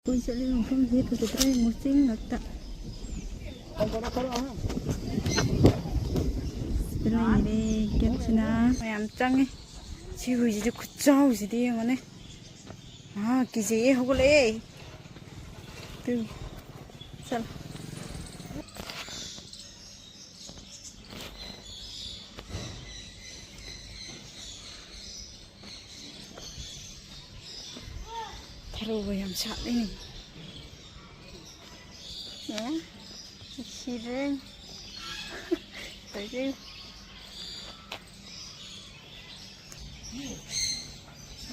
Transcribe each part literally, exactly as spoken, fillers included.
ꯑꯩꯈꯣꯏ ꯆꯠꯂꯤꯕ ꯃꯐꯝꯁꯦ ꯐꯖꯗ꯭ꯔꯦ, ꯃꯨꯆꯤꯡ ꯉꯥꯛꯇ꯫ ꯂꯩꯔꯦ ꯀꯦꯞꯁꯤꯅ꯫ ꯃꯌꯥꯝ ꯆꯪꯉꯤ꯫ ꯁꯤ ꯍꯨꯏꯁꯤꯗꯤ ꯈꯨꯠꯆꯥꯎꯁꯤꯗꯤ ꯌꯦꯡꯉꯨꯅꯦ꯫ ꯑꯥ, ꯀꯤꯖꯩꯌꯦ, ꯍꯧꯒꯠꯂꯛꯑꯦ꯫ ꯇꯨ, ꯆꯠꯂꯣ꯫ ꯊꯔꯣꯒ ꯌꯥꯝ ꯁꯥꯠꯂꯤꯅꯦ꯫ ꯑꯦ, ꯁꯤꯔꯦ꯫ ꯇꯧꯗꯣꯏ꯫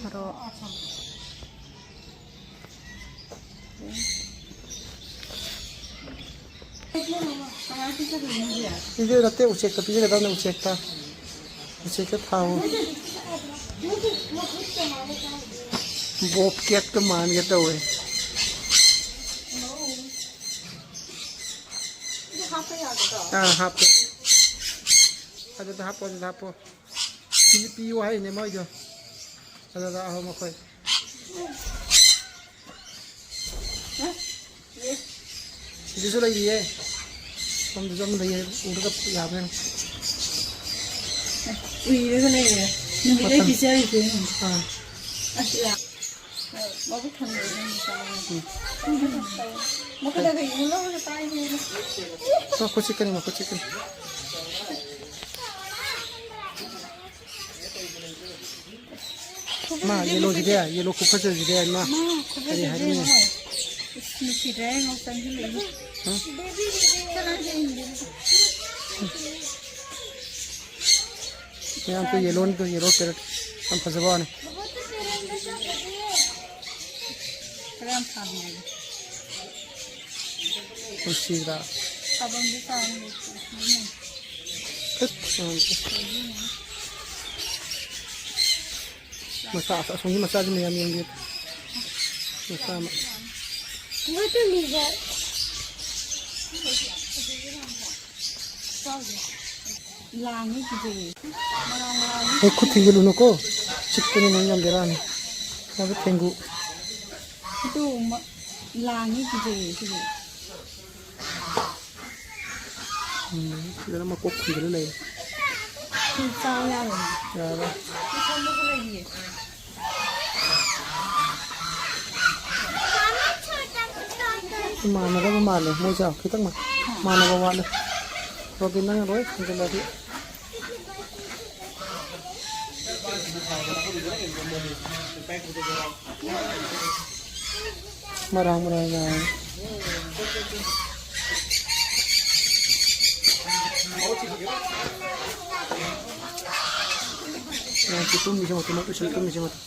ꯊꯔꯣ꯫ ꯁꯤꯁꯦ ꯅꯠꯇꯦ, ꯎꯆꯦꯛꯇ ꯄꯤꯖꯒꯗꯕꯅꯦ, ꯎꯆꯦꯛꯇ꯫ ꯎꯆꯦꯛꯇ ꯊꯥꯎ꯫ ꯕꯣꯕ ꯀꯦꯠꯀ ꯃꯥꯟꯒꯦ ꯇꯧꯋꯦ꯫ ꯑꯥ, ꯍꯥꯞꯄꯦ꯫ ꯑꯗꯨꯗ ꯍꯥꯞꯄꯣ, ꯑꯗꯨꯗ ꯍꯥꯞꯄꯣ꯫ ꯄꯤ-, ꯄꯤꯌꯨ ꯍꯥꯏꯅꯦ ꯃꯣꯏꯗꯣ꯫ ꯑꯗꯨꯗ ꯑꯍꯨꯝ ꯃꯈꯣꯏ꯫ ꯁꯤꯗꯁꯨ ꯂꯩꯔꯤꯌꯦ꯫ ꯁꯣꯝꯗꯁꯨ ꯑꯃ ꯂꯩꯌꯦ꯫ ꯎꯔꯒ ꯌꯥꯕ꯭ꯔꯥ ꯌꯦꯡꯉꯣ꯫ ꯎꯏꯔꯒ ꯂꯩꯔꯦ꯫ ꯅꯨꯃꯤꯠ ꯂꯩ ꯃꯊꯪ꯫ ꯄꯤꯖꯔꯤꯁꯦ ꯌꯦꯡꯉꯣ꯫ ꯑꯥ꯫ ꯑꯁ, ꯌꯥ-, ꯃꯕꯨꯛ ꯊꯟꯕꯗ ꯑꯗꯨꯝ ꯆꯥꯎꯋꯦ꯫ ꯎꯝ꯫ ꯃꯈꯨꯠꯇꯒ ꯌꯦꯡꯉꯨ, ꯂꯧꯔꯒ ꯆꯥꯏꯅꯦ꯫ ꯃꯈꯨꯠ ꯆꯤꯛꯀꯅꯤ, ꯃꯈꯨꯠ ꯆꯤꯛꯀꯅꯤ꯫ ꯃꯥ ꯌꯦꯂꯣꯁꯤꯗꯤ, ꯌꯦꯂꯣ ꯈꯨꯐꯖꯁꯤꯗꯤ, ꯏꯃꯥ꯫ ꯃꯥ ꯀꯔꯤ ꯈꯨꯐꯖꯁꯤꯗꯤ ꯍꯥꯏꯔꯨꯅꯤ? ꯌꯦꯡꯉꯣ꯫ ꯏꯁ, ꯅꯨꯡꯁꯤꯗ꯭ꯔꯦ, ꯌꯦꯡꯉꯣ, ꯆꯪꯁꯤꯜꯂꯛꯏ꯫ ꯍꯥ? ꯆꯠꯂꯁꯦ, ꯏꯟꯗꯤ꯫ ꯃꯌꯥꯝ ꯇꯨ ꯌꯦꯂꯣꯅꯤ, ꯇꯨ ꯌꯦꯂꯣ ꯄꯦꯔꯠ꯫ ꯌꯥꯝ ꯐꯖꯕ ꯋꯥꯅꯤ꯫ ꯈꯔ ꯌꯥꯝ ꯊꯥꯕꯅꯦ꯫ ꯅꯨꯡꯁꯤꯗ꯭ꯔꯥ? ꯊꯥꯐꯝꯗꯤ ꯆꯥꯎꯅ ꯂꯩꯇꯦ꯫ ꯐꯠ ꯁꯥꯟꯇ꯫ ꯃꯆꯥ, ꯑꯁ-, ꯑꯁꯣꯝꯒꯤ ꯃꯆꯥꯁꯤ ꯃꯌꯥꯝ ꯌꯦꯡꯒꯦ꯫ ꯃꯆꯥ ꯑꯃ꯫ ꯂꯥꯡꯉꯤ ꯁꯤꯗꯤ꯫ ꯃꯔꯥꯡ ꯃꯔꯥꯡ꯫ ꯑꯩ ꯈꯨꯠ ꯊꯤꯡꯖꯤꯜꯂꯨꯅꯨꯀꯣ꯫ ꯆꯤꯛꯄꯅꯤ ꯅꯪ ꯌꯥꯝ ꯕꯦꯔꯥꯅꯤ꯫ ꯅꯪꯁꯨ ꯊꯦꯡꯒꯨ꯫ ꯑꯗꯨ ꯃ-, ꯂꯥꯡꯉꯤ, ꯀꯤꯖꯩꯌꯦ ꯁꯤꯗꯤ꯫ ꯎꯝ, ꯁꯤꯗꯅ ꯃꯀꯣꯛ ꯈꯨꯝꯖꯤꯜꯂ ꯂꯩ꯫ ꯁꯤ ꯆꯥꯕ ꯌꯥꯔꯣꯏ꯫ ꯌꯥꯔꯣꯏ꯫ ꯁꯤ ꯁꯣꯝꯗꯁꯨ ꯂꯩꯔꯤꯌꯦ꯫ ꯃꯥꯟꯅꯗꯕ ꯃꯥꯜꯂꯦ, ꯃꯣꯏꯁꯦ ꯈꯤꯇꯪ ꯃꯥꯟꯅꯕ ꯋꯥꯠꯂꯦ꯫ ꯔꯣꯕꯤꯟ, ꯅꯪꯅ ꯂꯣꯏ ꯈꯨꯝꯖꯤꯜꯂꯗꯤ꯫ ꯃꯔꯥꯡ ꯃꯔꯥꯡ ꯉꯥꯡꯉꯤ꯫ ꯉꯥꯏꯈꯣ, ꯇꯨꯝꯃꯤꯁꯦ ꯃꯇꯨ, ꯃꯇꯨ ꯁꯤ ꯇꯨꯝꯃꯤꯁꯦ ꯃꯇꯨ꯫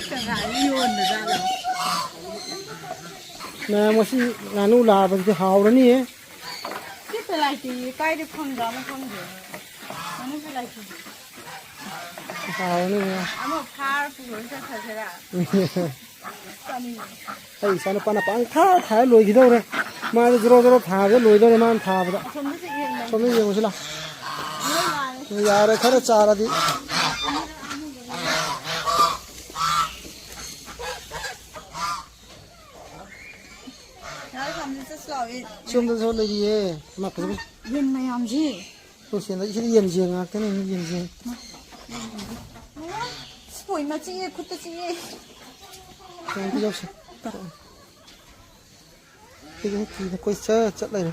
ꯀꯅꯥꯅ ꯌꯣꯟꯕꯖꯥꯠꯅꯣ? ꯃꯌꯥꯝ, ꯉꯁꯤ ꯉꯥꯅꯨ ꯂꯥꯕꯁꯤꯗꯤ ꯍꯥꯎꯔꯅꯤꯌꯦ꯫ ꯁꯤ ꯄꯦꯂꯥꯏꯇꯤ ꯀꯥꯏꯗ ꯐꯪꯖꯥꯠꯅꯣ ꯈꯪꯗꯦ꯫ ꯉꯥꯅꯨ ꯄꯦꯂꯥꯏꯇꯤꯁꯦ꯫ ꯍꯥꯎꯔꯅꯤ ꯃꯌꯥꯝ꯫ ꯑꯃ ꯐꯥꯔ ꯄꯨꯔ ꯆꯠꯈ꯭ꯔꯁꯤꯔꯥ? ꯆꯥꯅꯤꯡꯉꯦ꯫ ꯑꯩ ꯏꯆꯥꯅꯨꯄꯥꯅ ꯄꯪꯊꯥ ꯊꯥꯔ ꯂꯣꯏꯈꯤꯗꯧꯔꯦ꯫ ꯃꯥꯗꯤ ꯖꯣꯔꯣ ꯖꯣꯔꯣ ꯊꯥꯕꯗ ꯂꯣꯏꯗꯧꯔꯦ ꯃꯥꯅ ꯊꯥꯕꯗ꯫ ꯑꯁꯣꯝꯗ ꯆꯤꯛꯑꯦ꯫ ꯁꯣꯝꯗ ꯌꯦꯡꯉꯨꯁꯤ ꯂꯥꯎ꯫ ꯃꯣꯏ ꯃꯥꯅꯦ꯫ ꯌꯥꯔꯦ, ꯈꯔ ꯆꯥꯔꯗꯤ꯫ ꯌꯥꯔꯦ, ꯊꯝꯃꯦ, ꯆꯠꯁꯤ ꯂꯥꯛꯑꯣ꯫ ꯁꯣꯝꯗꯁꯨ ꯂꯩꯔꯤꯌꯦ꯫ ꯏꯃꯥ, ꯐꯖꯕ꯫ ꯌꯦꯟ ꯃꯌꯥꯝꯁꯤ꯫ ꯁꯣꯝ ꯁꯦꯟꯗ ꯁꯤꯗꯤ ꯌꯦꯟꯁꯦ ꯉꯥꯛꯇꯅꯦ, ꯌꯦꯟꯁꯦ꯫ ꯍꯣꯏ, ꯃꯥ ꯆꯤꯛꯑꯦ, ꯈꯨꯠꯇ ꯆꯤꯛꯑꯦ꯫ ꯁꯣꯝꯗ ꯌꯧꯁꯤ꯫ ꯁꯤꯗꯤ ꯀꯤꯗ ꯀꯣꯏꯆꯠ ꯆꯠ ꯂꯩꯔꯦ꯫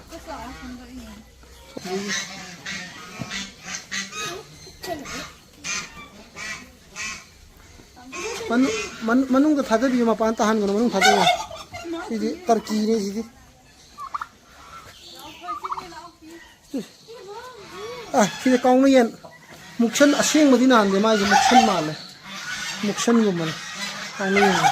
ꯃꯅꯨ-, ꯃꯅꯨ-, ꯃꯅꯨꯡꯗ ꯊꯥꯗꯕꯤꯌꯨ, ꯃꯄꯥꯟ ꯇꯥꯍꯟꯒꯅꯨ, ꯃꯅꯨꯡ ꯊꯥꯗꯕꯤꯌꯨ꯫ ꯁꯤꯗꯤ ꯇꯔꯀꯤꯅꯦ ꯁꯤꯗꯤ꯫ ꯑ, ꯁꯤꯗꯤ ꯀꯥꯎꯅ ꯌꯦꯟ꯫ ꯃꯨꯛꯁꯟ ꯑꯁꯦꯡꯕꯗꯤ ꯅꯥꯟꯗꯦ, ꯃꯥꯏꯁꯦ ꯃꯨꯛꯁꯟ ꯃꯥꯜꯂꯦ꯫ ꯃꯨꯛꯁꯟꯒꯨꯝꯕꯅꯦ꯫ ꯀꯥꯎꯅ ꯌꯦꯟꯁꯦ꯫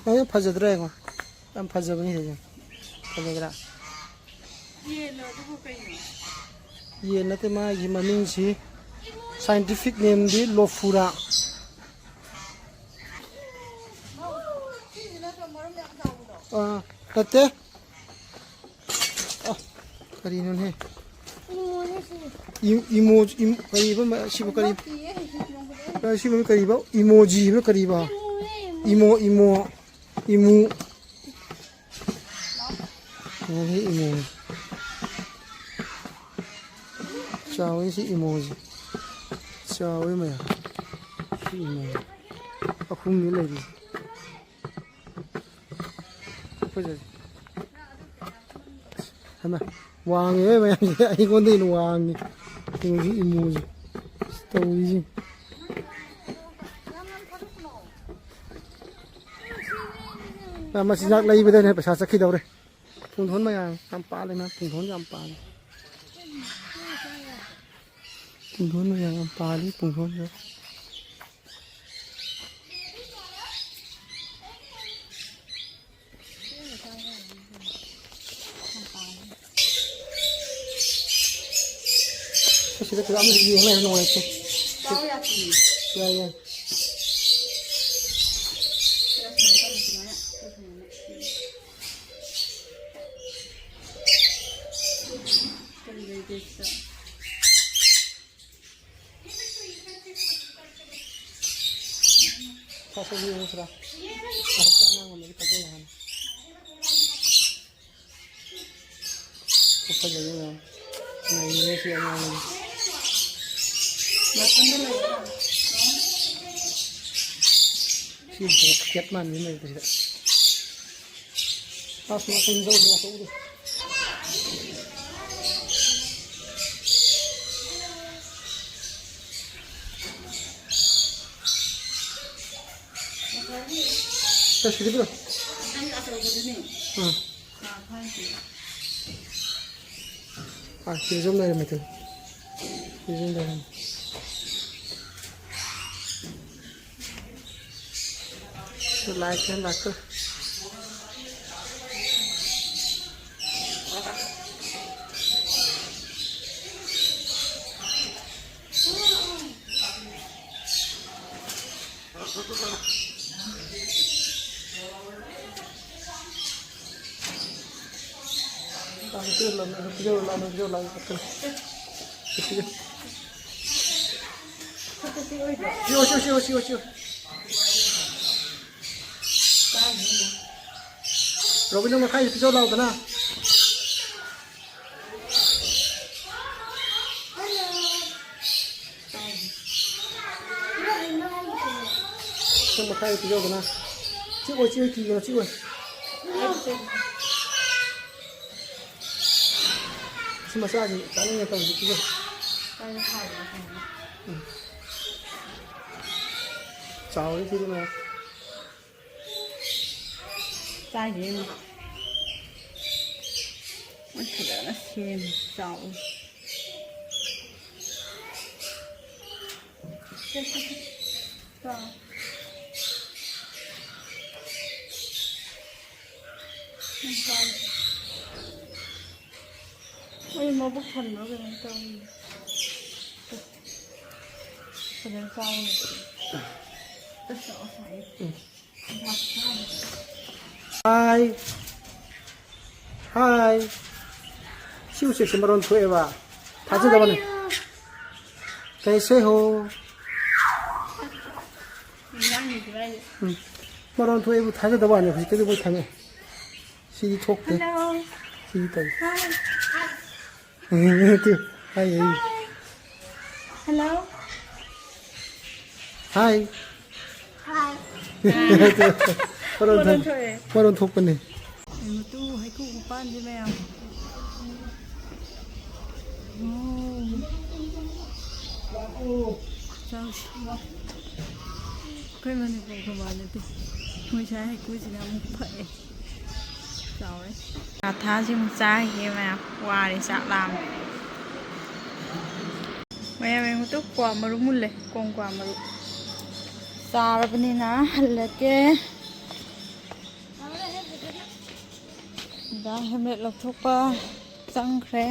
ꯑꯦ, ꯐꯖꯗ꯭ꯔꯥ ꯌꯦꯡꯉꯣ꯫ ꯌꯥꯝ ꯐꯖꯕꯅꯤ ꯁꯤꯁꯦ꯫ ꯐꯖꯗ꯭ꯔꯥ? ꯌꯦꯟ ꯅꯠꯇꯦ, ꯃꯥꯒꯤ ꯃꯃꯤꯡꯁꯤ, scientific nameꯗꯤ Lophura꯫ ꯑꯥ, ꯅꯠꯇꯦ꯫ ꯑ, ꯀꯔꯤꯅꯣꯅꯦ? ꯏꯃꯣꯅꯦ ꯁꯤ꯫ ꯏ-, ꯏꯃꯣ-, ꯏꯝ-, ꯀꯔꯤꯕ ꯃ-, ꯁꯤꯕꯨ ꯀꯔꯤ? ꯅꯠꯇꯤꯌꯦ, ꯏꯃꯣꯅꯦ꯫ ꯑ, ꯁꯤꯕꯨ ꯀꯔꯤꯕ? ꯏꯃꯣꯖꯤ ꯍꯥꯏꯕ ꯀꯔꯤꯕ? ꯏꯃꯣꯅꯦ, ꯏꯃꯣ꯫ ꯏꯃꯣ, ꯏꯃꯣ꯫ ꯏꯃꯨ꯫ ꯁꯤ ꯏꯃꯣꯅꯦ꯫ ꯆꯥꯎꯋꯤ ꯁꯤ ꯏꯃꯣꯁꯦ꯫ ꯆꯥꯎꯋꯤ ꯃꯌꯥꯝ꯫ ꯁꯤ ꯏꯃꯣꯁꯦ꯫ ꯑꯍꯨꯝꯅꯤ ꯂꯩꯔꯤꯁꯦ꯫ ꯐꯖꯩ꯫ ꯍꯩꯃꯥ, ꯋꯥꯡꯉꯦ ꯃꯌꯥꯝꯁꯦ꯫ ꯑꯩꯉꯣꯟꯗ ꯍꯦꯟꯅ ꯋꯥꯡꯉꯦ꯫ ꯏꯃꯣꯁꯤ, ꯏꯃꯣꯁꯤ꯫ ꯇꯧꯔꯤꯁꯤ꯫ ꯃꯥ ꯃꯆꯤꯟꯖꯥꯛ ꯂꯩꯕꯗꯅꯦ ꯄꯩꯁꯥ ꯆꯠꯈꯤꯗꯧꯔꯦ꯫ ꯄꯨꯡꯊꯣꯟ ꯃꯌꯥꯝ ꯌꯥꯝ ꯄꯥꯜꯂꯦ, ꯃꯥ ꯄꯨꯡꯊꯣꯟ ꯌꯥꯝ ꯄꯥꯜꯂꯦ꯫ ꯄꯨꯡꯊꯣꯟ ꯃꯌꯥꯝ ꯌꯥꯝ ꯄꯥꯜꯂꯤ, ꯄꯨꯡꯊꯣꯟꯁꯨ꯫ ꯑꯁꯤꯗ ꯄꯨꯔꯥ ꯑꯃꯁꯨ ꯌꯦꯡ ꯂꯩꯔꯦ, ꯅꯨꯡꯉꯥꯏꯇꯦ꯫ ꯌꯥꯏ, ꯌꯥꯏ꯫ ꯐꯖꯩ ꯍꯥꯏꯅꯤ꯫ ꯐꯖꯩ ꯌꯦꯡꯉꯣ꯫ ꯅꯩꯔꯦ ꯁꯤ ꯑꯉꯥꯡꯁꯦ꯫ ꯁꯤ ꯕ꯭ꯂꯦꯛ ꯀꯦꯠ ꯃꯥꯟꯕꯤ ꯂꯩꯕꯁꯤꯗ꯫ ꯑꯁ, ꯃꯆꯤꯟ ꯇꯧꯗꯅ ꯇꯧꯗꯦ꯫ ꯁꯦ, ꯁꯤꯗ ꯄꯤꯔꯣ꯫ ꯑꯥ꯫ ꯑꯥ, ꯁꯤꯗꯁꯨ ꯑꯃ ꯂꯩꯔꯝꯃꯦ, ꯇꯨ꯫ ꯁꯤꯗꯁꯨ ꯑꯃ ꯂꯩꯔꯝꯃꯦ꯫ ꯂꯥꯏ ꯈꯔ ꯂꯥꯛꯇꯣꯔꯦ꯫ ꯁꯤꯑꯣ, ꯁꯤꯑꯣ, ꯁꯤꯑꯣ, ꯁꯤꯑꯣ꯫ ꯔꯣꯕꯤꯟꯗꯣ, ꯃꯈꯥꯏꯗ ꯄꯤꯖꯧ ꯂꯥꯎꯗꯅ꯫ ꯁꯤ ꯃꯈꯥꯏꯗ ꯄꯤꯖꯧꯗꯅ꯫ ꯆꯤꯛꯑꯣꯏ, ꯆꯤꯛꯑꯣꯏ, ꯀꯤꯒꯅꯨ, ꯆꯤꯛꯑꯣꯏ꯫ ꯁꯤ ꯃꯆꯥꯁꯤ ꯆꯥꯅꯤꯡꯉꯦ ꯇꯧꯔꯤꯁꯤ, ꯄꯤꯖꯧ꯫ ꯎꯝ꯫ ꯆꯥꯎꯔꯦ ꯁꯤꯗꯤ ꯃꯌꯥꯝ꯫ ꯆꯥꯏꯁꯦ ꯌꯦꯡꯉꯨ꯫ ꯃꯣꯏ ꯐꯖꯅ ꯁꯦꯝꯃꯦ, ꯆꯥꯎꯋꯤ꯫ ꯆꯥꯎ꯫ ꯎꯝ, ꯆꯥꯎ꯫ ꯃꯣꯏ ꯃꯕꯨꯛ ꯊꯟꯕ꯭ꯔꯥ ꯀꯩꯅꯣꯝ ꯇꯧꯋꯤ꯫ ꯐꯖꯅ ꯆꯥꯎꯅ꯫ ꯑꯁ, ꯉꯁꯥꯏ꯫ ꯎꯝ꯫ ꯍꯥꯏ꯫ ꯍꯥꯏ꯫ ꯁꯤ ꯎꯆꯦꯛꯁꯦ ꯃꯔꯣꯟ ꯊꯣꯛꯑꯦꯕ꯫ ꯊꯥꯖꯗꯕꯅꯦ꯫ ꯀꯩꯁꯦ ꯍꯣ꯫ ꯎꯝ꯫ ꯃꯔꯣꯟ ꯊꯣꯛꯑꯦꯕꯨ ꯊꯥꯖꯗꯕ ꯋꯥꯅꯤ꯫ ꯍꯧꯖꯤꯛꯇꯗꯤ ꯃꯣꯏ ꯈꯪꯉꯦ꯫ ꯁꯤꯗꯤ ꯊꯣꯛꯇꯦ꯫ Hello. ꯁꯤꯗꯤ ꯇꯧꯏ꯫ Hi. ꯍꯥꯏ, ꯍꯥꯏ꯫ Hello. ꯍꯥꯏ꯫ Hi. ꯃꯔꯣꯟ ꯃꯔꯣꯟ ꯊꯣꯛ-, ꯊꯣꯛꯑꯦ꯫ ꯃꯔꯣꯟ ꯊꯣꯛꯄꯅꯦ꯫ ꯃꯇꯨ ꯍꯩꯀꯨ ꯃꯄꯥꯟꯁꯦ ꯃꯌꯥꯝ꯫ ꯋꯥꯎ꯫ ꯆꯥꯎꯁꯤ꯫ ꯑꯩꯈꯣꯏ ꯃꯅꯤꯄꯨꯔ ꯈꯨꯃꯥꯟ ꯅꯠꯇꯦ꯫ ꯃꯣꯏ ꯁ꯭ꯋꯥꯏ ꯍꯩꯀꯨꯁꯤꯅ ꯑꯃꯨꯛ ꯐꯛꯑꯦ꯫ ꯆꯥꯎꯔꯦ꯫ ꯉꯥꯊꯥꯁꯤ ꯑꯃꯨꯛ ꯆꯥꯈꯤꯒꯦ ꯃꯌꯥꯝ꯫ ꯋꯥꯔꯦ, ꯆꯥꯛ ꯂꯥꯝꯃꯦ꯫ ꯃꯌꯥꯝ ꯌꯦꯡꯉꯨ ꯇꯨ, ꯀ꯭ꯋꯥ ꯃꯔꯨ ꯃꯨꯜꯂꯦ꯫ ꯀꯣꯡ ꯀ꯭ꯋꯥ ꯃꯔꯨ꯫ ꯆꯥꯔꯕꯅꯤꯅ ꯍꯜꯂꯒꯦ꯫ ꯗꯥ ꯍꯦꯝꯂꯦꯠ ꯂꯧꯊꯣꯛꯄ ꯆꯪꯈ꯭ꯔꯦ꯫